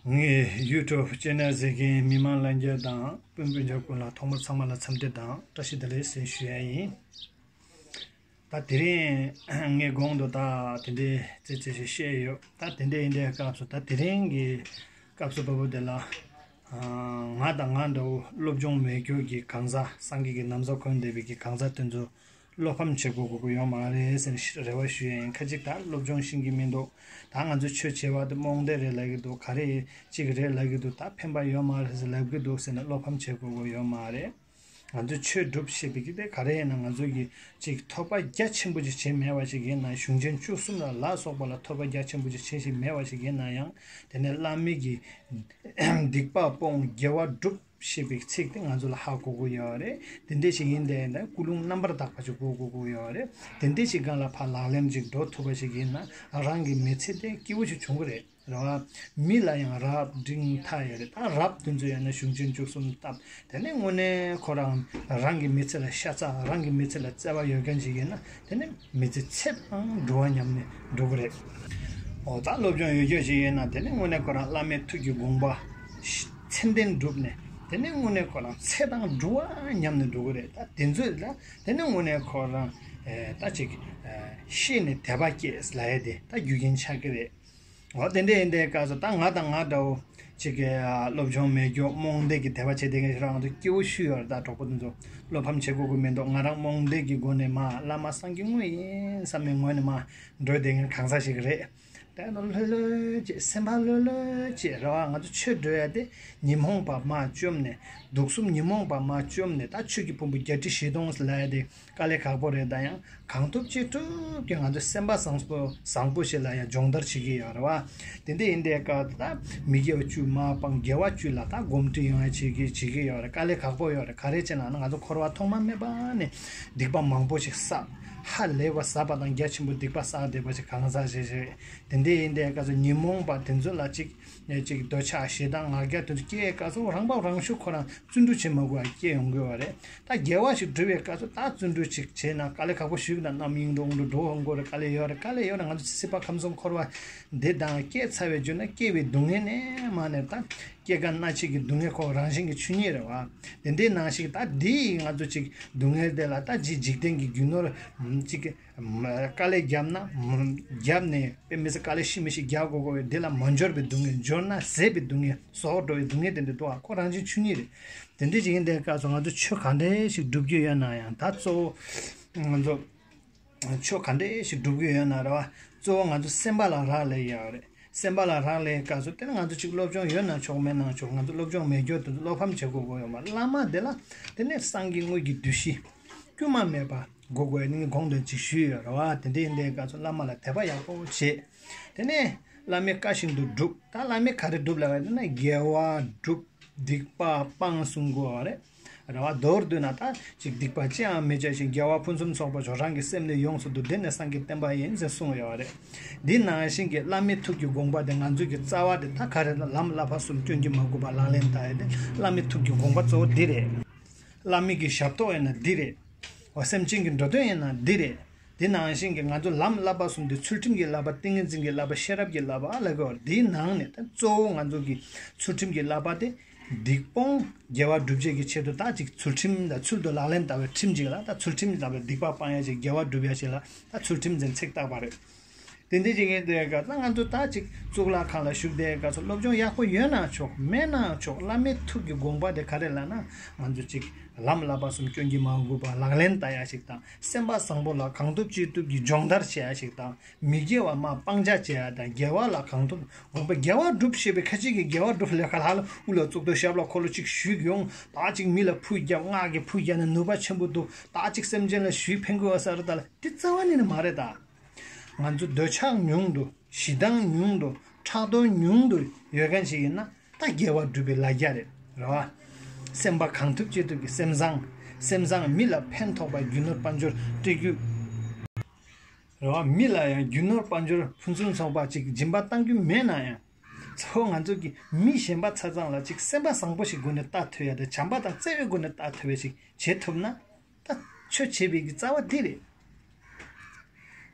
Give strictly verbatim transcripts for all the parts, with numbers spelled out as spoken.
ངའི་ཡུ་ཊུབ་ཅེ་ནལ་གཟིགས་མཁན་མི་མང་ལྷན་རྒྱས་དང་སྤུན་སྤུན་མཆེད་ཀུན་ལ་ཐོག་མར་ཚང་མ་ལ་འཚམས་འདྲི་དང་བཀྲ་ཤིས་བདེ་ལེགས་ཟེར་ཞུ་ཡ་ཡིན། ད་དེ་རིང་ངས་གོང་དུ་ད་དེ་འདྲའི་ཙི་ཙི་ཞིག་བཤད་ཡོད། ད་དེ་འདྲའི་ཡིན་དུས་སྐབས་སུ་ད་དེ་རིང་གི་སྐབས་སུ་བབ་པ་དེ་ལ། ང་དང་ང་འདྲ་བོ་སློབ་སྦྱོང་མེད་རྒྱུ་གི་གང་ཟག་སངས་རྒྱས་ཀྱི་ན་བཟའ་གོན་བསྡད་པའི་གི་གང་ཟག་དེ་ཚོ་བློ་ཕམ་བྱེད་དགོས་དགོས་ཀྱི་ཡོད་མ་རེད་ཟེར་ནས་རེ་བ་ཞུ་ཡ་ཡིན། ཁ་ཅིག་ད་སློབ་སྦྱོང་ཤེས་ཀྱི་མི་འདུག་ད་ང་ཚོ་ཆོས་བྱེད་པ་དེ་རྨོངས་དད་རེད་ལབ་ཀྱི་འདུག་ག་རེ་ཅིག་རེད་ལབ་ཀྱི་འདུག་ད་ཕན་པ་ཡོད་མ་རེད་ཟེར་ལབ་ཀྱི་འདུག་ཟེར་ནས་བློ་ཕམ་བྱེད་དགོས་ཀྱི་ཡོད་མ་རེད། ང་ཚོས་ཆོས་སྒྲུབ་ཞེས་པའི་གི་དེ་ག་རེ་ཡིན་ན། ང་ཚོ་གི་ཅིག་ཐོབ་པ་རྒྱ་ཆེན་པོ་ཅིག་བྱས་མེད་པ་ཞིག་ཡིན་ན། གཞུང་ཆེན་བཅུ་གསུམ་ལ་ལ་སོགས་པ་ལ་ཐོབ་པ་རྒྱ་ཆེན་པོ་ཅིག་བྱས་ཤིག་མེད་པ་ཞིག་ཡིན་ན་ཡང་། དེ་ནས་བླ་མའི་གི་སྡིག་པ་སྤོང་དགེ་བ་སྒྲུབ་ཞེས་པའི་ཚིག་དེ་ང་ཚོ་ལ་ཧ་གོ་གི་ཡོད་རེད། དེ་འདྲ་ཞིག་ཡིན་དེ་ཡིན་ན་ཀུན་སློང་རྣམ་པར་དག་པ་ཞིག་དགོས་དགོས་ཀྱི་ཡོད་རེད། དེ་འདྲ་ཞིག་སྒང་ལ་ཕར་ལག་ལེན་ཅིག་འགྲོ་ཐུབ་པ་ཞིག་ཡིན་ན་རང་གི་མི་ཚེ་དེ་སྐྱིད་པོ་ཞིག་བྱུང་གི་རེད། རེད་བ། མི་ལ་ཡང་རབ་འབྲིང་ཐ་ཡོད་རེད། ད་རབ་དེ་ཚོ་ཡོད་ན་གཞུང་ཆེན་བཅུ་གསུམ་བཏབ། དེ་ནས་དངོས་གནས་ཁོ་རང་རང་གི་མི་ཚེ་ལ་ཤ་ཚ། རང་གི་མི་ཚེ་ལ་བརྩེ་བ་ཡོད་མཁན་ཞིག་ཡིན་ན། དེ་ནས་མི་ཚེ་ཚེ་དང་འགྲོ་བ་མཉམ་ནས་འགྲོ་གི་རེད། འོ་ད་སློབ་སྦྱོང་ཡོད་རྒྱུ་ཞིག་ཡིན་ན། དེ་ནས་དངོས་གནས་ཁོ་རང་བླ་མའི་ཐུགས་ཀྱི་དགོངས་པ་ཚད་ལྡན་བསྒྲུབས་ནས། དེ་ནས་དངོས་གནས་ཁོ་རང་ཚེ་དང་འགྲོ་བ་མཉམ་ནས་འགྲོ་གི་རེད། ད་དེ་ཚོ་ལ་དེ་ནས་དངོས་གནས་ཁོ་རང་ད་ཅིག་ཤེས་ནས་དད་པ་སྐྱེས་ལབ་ཡ་དེ་ད་རྒྱུ་རྐྱེན་ཆགས་ཀྱི་རེད། འོ་དེ་འདྲ་ཡིན་དུས་སྐབས་སུ་ད་ང་དང་ང་འདྲ་བོ་ཅིག་གི་སློབ་སྦྱོང་མེད་རྒྱུ་རྨོངས་དད་ཀྱི་དད་པ་བྱེད་བསྡད་མཁན་ཞིག་རང་དུ་སྐྱིད་པོ་ཞིག་ཡོད་རེད། ད་གྲོགས་པོ་དེ་ཚོ་བློ་ཕམ་བྱེད་དགོས་ཀྱི་མི་འདུག་ང་རང་རྨོངས་དད་ཀྱི་སྒོ་ནས་མར་བླ་མ་སངས་རྒྱས་དངོས་ཡིན་བསམ་པའི་ངོས་ནས་མར་འགྲོ་བསྡད་མཁན་གང་ཟག་ཞིག་རེད། དེ་ནས་ལྷོད་ལྷོད་བྱས། སེམས་པ་ལྷོད་ལྷོད་བྱས། རེད་བ། ང་ཚོ་ཆོས་འགྲོ་ཡ་དེ་ཉོན་མོངས་པ་མར་བཅོམ་ནས། དུག་གསུམ་ཉོན་མོངས་པ་མར་བཅོམ་ནས། ད་ཆོས་ཀྱི་ཕུང་པོ་བརྒྱད་ཁྲི་བཞི་སྟོང་ལབ་ཡ་དེ་དཀའ་ལས་ཁག་པོ་རེད། ད་ཡང་གང་ཐུབ་ཅི་ཐུབ་ཀྱིས་ང་ཚོ་སེམས་པ་བཟང་པོ་བཟང་པོ་ཞིག་ལ་ཡང་སྦྱོང་བརྡར་བྱེད་ཀྱི་ཡོད་རེད་བ། དེ་འདྲ་ཡིན་དུས་སྐབས་ད་མི་དགེ་བ་བཅུ་མར་སྤང་། དགེ་བ་བཅུ་ལ་ད་གོམས་འདྲིས་ཡོང་ཡ་བྱེད་ཀྱི་བྱེད་ཀྱི་ཡོད་རེད། དཀའ་ལས་ཁག་པོ་ཡོད་རེད། ག་རེ་བྱས་ན་ང་ཚོ་འཁོར་བ་ཐོག་མ་མེད་པ་ནས་སྡིག་པ་མང་པོ་ཞིག་བསགས། ཧ་ལས་པ་བསགས་པ་དང་རྒྱ་ཆེན་པོ་སྡིག་པ་བསགས་བསྡད་པ་ཞིག་གང་ཟག་ཞིག་རེད། དེ་འདྲ་ཡིན་དུས་སྐབས་སུ་ཉོན་མོངས་པ་དེ་ཚོ་ལ་ཅིག་ནས་ཅིག་འདོད་ཆགས་ཞེ་སྡང་ང་རྒྱལ་དེ་ཚོ་སྐྱེ་བའི་སྐབས་སུ་རང་བབས་རང་ཤུགས་ཁོ་རང་བརྩོན་འགྲུས་བྱེད་མ་དགོས་པ་སྐྱེ་ཡོང་གི་ཡོད་རེད། ད་དགེ་བ་ཞིག་སྒྲུབ་པའི་སྐབས་སུ་ད་བརྩོན་འགྲུས་ཅིག་བྱས་ན། དཀའ་ལས་ཁག་པོ་ཞིག་དང་རྣམ་གཡེང་དུ་འོང་དུ་འགྲོ་འོང་དགོས་རེད། དཀའ་ལས་ཡོད་རེད། དཀའ་ལས་ཡོད་རེད། ང་ཚོ་སྲིད་པ་ཁམས་གསུམ་འཁོར་བ་འདི་དང་སྐྱེས་ཚར་བའི་རྗེས་ན་སྐྱེ་བའི་སྡུག་བསྔལ་ནས་མར་ནས་ད་སྐྱེ་རྒ་ན་འཆི་གི་སྡུག་བསྔལ་ཁོ་རང་བཞིན་གྱི་ཆོས་ཉིད་རེད་བ། དེ་འདྲའི་ནང་བཞིན་ད་འདི་ང་ཚོ་ཅིག་སྡུག་བསྔལ་དེ་ལ་ད་ཅིག་འཇིག་རྟེན་གྱི་རྒྱུ་ནོར་ཅིག་དཀའ་ལས་བརྒྱབ་ན་བརྒྱབ་ནས་དཔེ་མི་སྲིད་དཀའ་ལས་ཤི་མི་ཤི་རྒྱག་དགོས་དགོས་པའི་འདི་ལ་མ་འབྱོར་བའི་སྡུག་བསྔལ། འབྱོར་ན་ཟད་པའི་སྡུག་བསྔལ། ཟོག་འགྲོ་བའི་སྡུག་བསྔལ་དེ་འདྲ་འདུག་ཨ། ཁོ་རང་བཞིན་ཆོས་ཉིད་རེད། དེ་འདྲ་ཅིག་ཡིན་དུས་སྐབས་སུ་ང་ཚོ་ཆོས་ག་འདྲ་ཞིག་སྒྲུབ་རྒྱུ་ཡོད་ན་ཡང་། ད་གཙོ་བོ་ང་ཚོ་ཆོས་ག་འདྲ་ཞིག་སྒྲུབ་རྒྱུ་ཡོད་ན་རེད་བ། གཙོ་བོ་ང་ཚོ་སེམས་པ་ལ་རག་ལས་ཡོད་རེད། སེམས་པ་ལ་རག་ལས་སྐབས་སུ་དེ་ནི་ང་ཚོ་ཅིག་སློབ་སྦྱོང་ཡོད་ན་ཆོག་མེད་ན་ཆོག་ང་ཚོ་སློབ་སྦྱོང་མེད་རྒྱུ་དེ་ཚོ་བློ་ཕམ་བྱེད་དགོས་དགོས་ཡོད་མ། བླ་མ་དེ་ལ་དེ་ནས་སངས་རྒྱས་དངོས་ཀྱི་འདུ་ཤེས་དཀྱུས་མ་མེད་པ་དགོས་དགོས་ནི་གོང་དུ་ཅིག་ཞུས་ཡོད་རེད་བ། དེ་འདྲ་ཡིན་དུས་སྐབས་སུ་བླ་མ་ལ་དད་པ་ཡག་པོ་བྱེད། དེ་ནས་བླ་མའི་བཀའ་བཞིན་དུ་སྒྲུབ། ད་བླ་མས་ག་རེ་སྒྲུབ་ལབ་པ་ཡིན་ན་དགེ་བ་སྒྲུབ། སྡིག་པ་སྤང་གསུང་གི་ཡོད་རེད། རེད་བ། མདོར་བསྡུས་ན་ད་ཅིག་སྡིག་པ་ཅི་ཡང་མི་བྱ་ཞིང་། དགེ་བ་ཕུན་སུམ་ཚོགས་པར་སྤྱོད། རང་གི་སེམས་ནི་ཡོངས་སུ་འདུལ། འདི་ནི་སངས་རྒྱས་བསྟན་པ་ཡིན་ཟེར་གསུངས་ཡོད་རེད། འདི་ནང་བཞིན་གྱི་བླ་མའི་ཐུགས་ཀྱི་དགོངས་པ་དེ་ང་ཚོས་ཀྱི་རྩ་བ་དེ་ད་ག་རེ་ལ་ལམ་བསླབ་པ་གསུམ་སྐྱོན་གྱིས་མ་གོས་པ་ལག་ལེན་བསྟར་ཡ་དེ་བླ་མའི་ཐུགས་ཀྱི་དགོངས་པ་གཙོ་བོ་འདི་རེད། བླ་མའི་གི་ཞབས་ཏོག་ཡིན་ན་འདི་རེད། འོ་སེམས་ཅན་གྱི་འགྲོ་དོན་ཡིན་ན་འདི་རེད། དེ་ནང་བཞིན་གྱི་ང་ཚོ་ལམ་བསླབ་པ་གསུམ་དེ་ཚུལ་ཁྲིམས་ཀྱི་བསླབ་པ། ཏིང་ངེ་འཛིན་གྱི་བསླབ་པ། ཤེས་རབ་ཀྱི་བསླབ་པ་ལབ་ཀྱི་ཡོད་རེད། དེའི་ནང་ནས་ད་གཙོ་བོ་ང་ཚོ་གི་ཚུལ་ཁྲིམས་ཀྱི་བསླབ་པ་དེ་སྡིག་སྤོང་དགེ་བ་སྒྲུབ་བྱེད་ཀྱི་ཆེད་དུ་ད་ཅིག་ཚུལ་ཁྲིམས་དང་ཚུལ་དུ་ལག་ལེན་བསྟར་བའི་ཁྲིམས་ཅིག་ལ། ད་ཚུལ་ཁྲིམས་ལབ་པའི་སྡིག་པ་སྤང་ཡ་ཅིག་དགེ་བ་སྒྲུབ་ཡ་ཅིག་ལ་ད་ཚུལ་ཁྲིམས་ཟེར་ཚིག་བཏགས་པ་རེད། དེ་འདྲ་ཅིག་ཡིན་དུས་སྐབས་ད་ང་ཚོ་ད་ཅིག་གཙུག་ལག་ཁང་ལ་བཞུགས་དུས་སྐབས་སུ་སློབ་སྦྱོང་ཡག་པོ་ཡོད་ན་ཆོག་མེད་ན་ཆོག་བླ་མའི་ཐུགས་ཀྱི་དགོངས་པ་དེ་ག་རེ་ལབ་ན། ང་ཚོ་ཅིག་ལམ་བསླབ་པ་གསུམ་སྐྱོན་གྱིས་མ་གོས་པ་ལག་ལེན་བསྟར་ཡ་ཞིག་དང་། སེམས་པ་བཟང་པོ་ལ་གང་ཐུབ་ཅི་ཐུབ་ཀྱིས་སྦྱོང་བརྡར་བྱེད་ཡ་ཞིག་དང་། མི་དགེ་བ་མར་སྤང་བྱ་བྱེད་ཡ་དང་། དགེ་བ་ལ་གང་ཐུབ་དགོངས་པ། དགེ་བ་སྒྲུབ་ཞེས་པའི་ཁ་ཅིག་གིས་དགེ་བ་སྒྲུབ་ལབ་ཁ་ལ་ལ་དབུ་ལ་གཙུག་ཏོར་ཞབས་ལ་འཁོར་ལོ་གཅིག་བཞུགས་ཡོང་། ད་ཅིག་མི་ལ་ཕུ་བརྒྱབ་སྔགས་ཀྱི་ཕུ་བརྒྱབ་ནས་ནུས་པ་ཆེན་པོ་འདུག་ད་ཅིག་སེམས་ཅན་ལ་ཞུས་ཕན་གི་ཡོད་ས་རེད། ད་ལ་དེ་རྩ་བ་ནས་ནི་མ་རེད་ད། ང་ཚོ་འདོད་ཆགས་ཉུང་དུ། ཞེ་སྡང་ཉུང་དུ། ཕྲག་དོག་ཉུང་དུ་ཡོད་མཁན་ཞིག་ཡིན་ན་ད་དགེ་བ་སྒྲུབ་པའི་ལ་རྒྱ་རེད། རེད་བ། སེམས་པ་གང་ཐུབ་ཅི་ཐུབ་ཀྱིས་སེམས་བཟང་། སེམས་བཟང་མི་ལ་ཕན་ཐོགས་པ་རྒྱུ་ནོར་དཔལ་འབྱོར་སྤྲད་རྒྱུ། རེད་བ། མི་ལ་ཡང་རྒྱུ་ནོར་དཔལ་འབྱོར་ཕུན་སུམ་ཚོགས་པ་ཅིག་སྦྱིན་པ་གཏང་རྒྱུ་མེད་ན་ཡང་། གཙོ་བོ་ང་ཚོ་གིས་མི་གཞན་པ་ཆ་ཚང་ལ་ཅིག་སེམས་པ་བཟང་པོ་ཞིག་སྒོ་ནས་ལྟ་ཐུབ་ཡ་དང་། བྱམས་པ་དང་བརྩེ་བའི་སྒོ་ནས་ལྟ་ཐུབ་ཡ་ཞིག་བྱེད་ཐུབ་ན། ད་ཆོས་བྱེད་པའི་གི་རྩ་བ་འདི་རེད།